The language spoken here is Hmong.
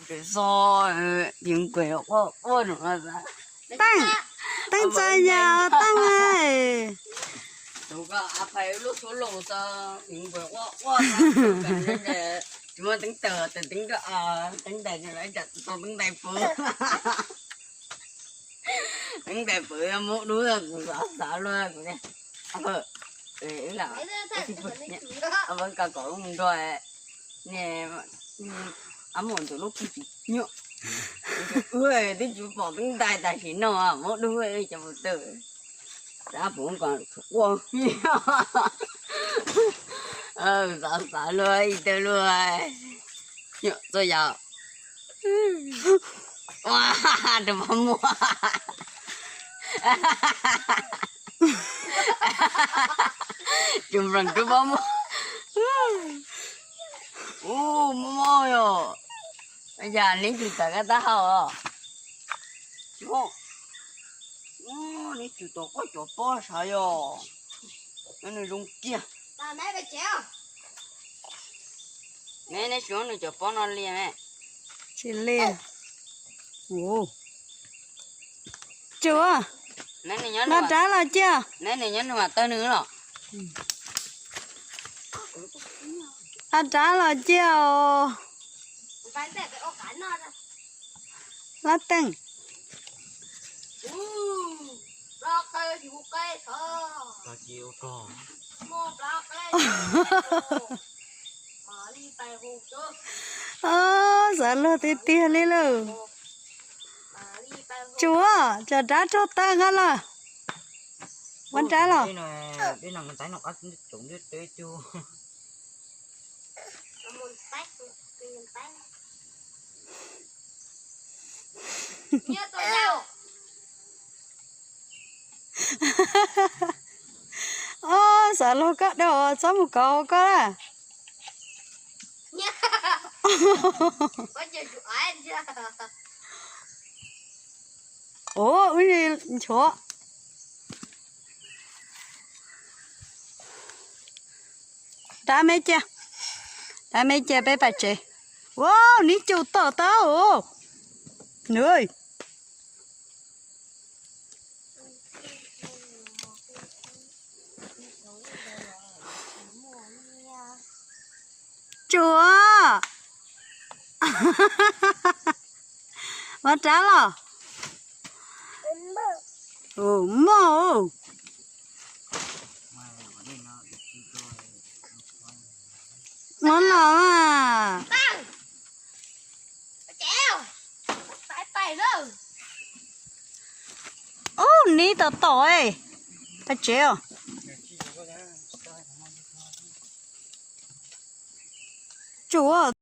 Xo, tiv nkuav quaj quaj no. Teej, Teej txawm yog Teej. Tus ko a phai lub suab los xo, tiv nkuav quaj quaj, tsis muaj teeb tais, teeb tais, teeb tais, teeb tais pw. Teeb tais pw muab dub kuv xav xav luag kuv ne. Ab, ab, ka kom mus nrog ne, ab, mus ntawm lub kis tsis nyuaj. Ua twb tsis pom teeb tais tam sim no muab dub cov mus tawm. Ab, puv ko ua, xav xav luag ib tug luag. Nyuam txoj yam. Ua, rau pob muag. Tus nplees rau pob muag. Ub, mob mob yom. Yam neb tsum tawm koj taub hau os. Neb tsum tom koj cov pob sav yom. Neb nws zoo kiag. Neb, neb tsis muab nws cov pob no liam me. Tsis liam. Tsuas, neb nws nyob, no rab los cia. Neb nws nyob nws mam tawg nws los. A, rab los cia os. Lab Teej. Xav luag tiag tiag li lawm. Tsuas, cov rab raug tawg nqa los. Muab rab los. Ob, xav luag koj dua txhob mus kov hauv koj lawm. Ua, wb nchuav. Rab me cia, rab me cia peb pais tsev. Ua, neb cus tom tau. Nws, tsuas, muab rab los. Moj, muab los mas. Ub, neb tom tom, pais tsev os. Tsuas.